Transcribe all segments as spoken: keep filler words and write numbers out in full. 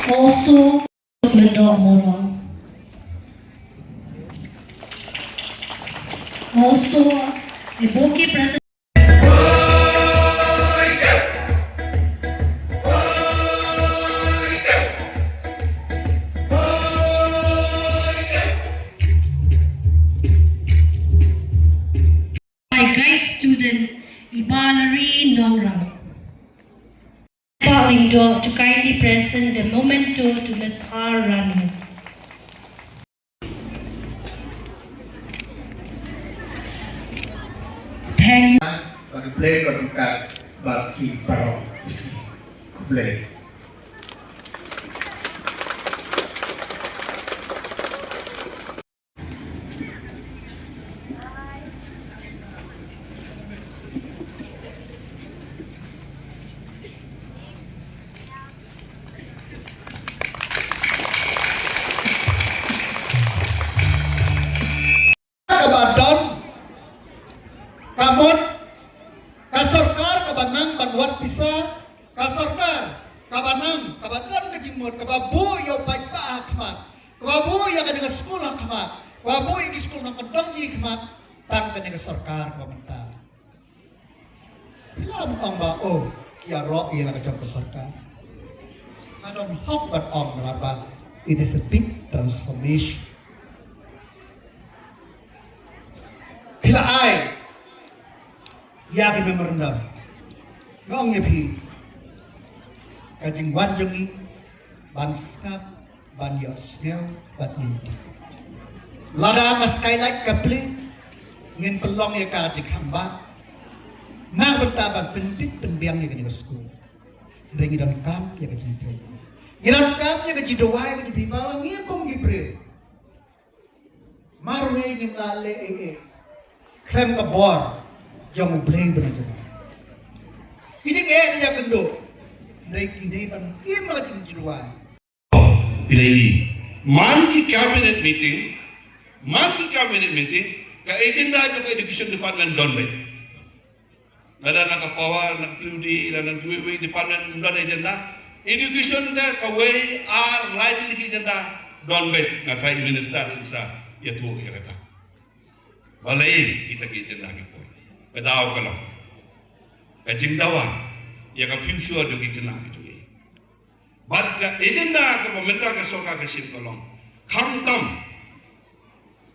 Also, Lyngdoh Mawlong. Also, the Boki President. By guide student Ibalari Nongrang. Pak Lyngdoh to kindly present the memento to Miss R Rani. Thank you. Ba ki Blei ba ki kat ba ki baroh. Khublei. Kaba don, ka mut, ka sorkar kaba nang ban wad pisa, ka sorkar kaba nang, kaba don ka jingmut, kaba buh ïa u paidbah ha khmat, kaba buh ïa ka jingskul ha khmat, kaba buh ïa ki skul nongkyndong ha khmat, tang kane ka sorkar kaba mynta. Phi lah ban ong ba, oh, ïaroh ïa la ka jong ka sorkar. Nga don hok ban ong namar ba it is a big transformation. Phi la ai ïa ki memorandum. Nga ong ïa phi, ka jingwan jong ngi ban sngap, ban ïohsngew bad ngin tip. Lada ka skylight ka plie, ngin pynlong ïa ka jingkhang bah na ka bynta ban pynbit pynbiang ïa kane ka skul. Hynrei ngi donkam ïa ka jingtrei. Ngi donkam ïa ka jingduwai, ka jingpynbeit, ngi kum ki briew. Marwei ngim lah leh ei ei khlem ka bor jong U Blei ba na jong ngi. Ki jingeh ki ïakynduh, hynrei ki dei ban im ha ka jingduwai. Phi la ïohi, man ki cabinet meeting, man ki cabinet meeting, ka agenda jong ka education department don beit. Lada na ka power, na ka P W D, lada na kiwei kiwei department ym don agenda. Education te kawei ar lai tylli ki agenda don beit, nga kyrpad ïa i minister un sa ïathuh ïa kata. Balei kita ki agenda ki poi? Ka daw ka long ka jingdawa ïa ka future jong ki khynnah ki jong ngi. Bad ka agenda kaba mynta ka sorkar ka shim ka long, khamtam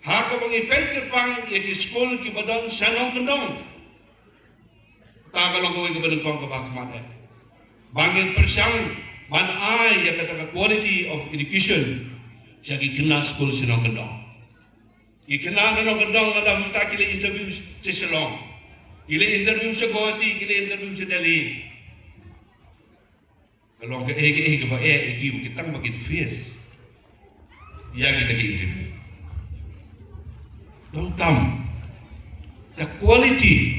ha kaba ngi peit kyrpang ïa ki skul kiba don sha nongkyndong. Kata ka long kawei kaba nyngkong kaba khmat eh, ba ngin pyrshang ban ai ïa kata ka quality of education sha ki khynnah skul sha nongkyndong. Ki khynnah na nongkyndong lada mynta ki leit interview sha Shillong, ki leit interview sha Guwahati, ki leit interview sha Delhi. Ka long kaei kaei kaba eh ïa ki ba ki tang ba kin face ïa kita ki interview. Donkam ka quality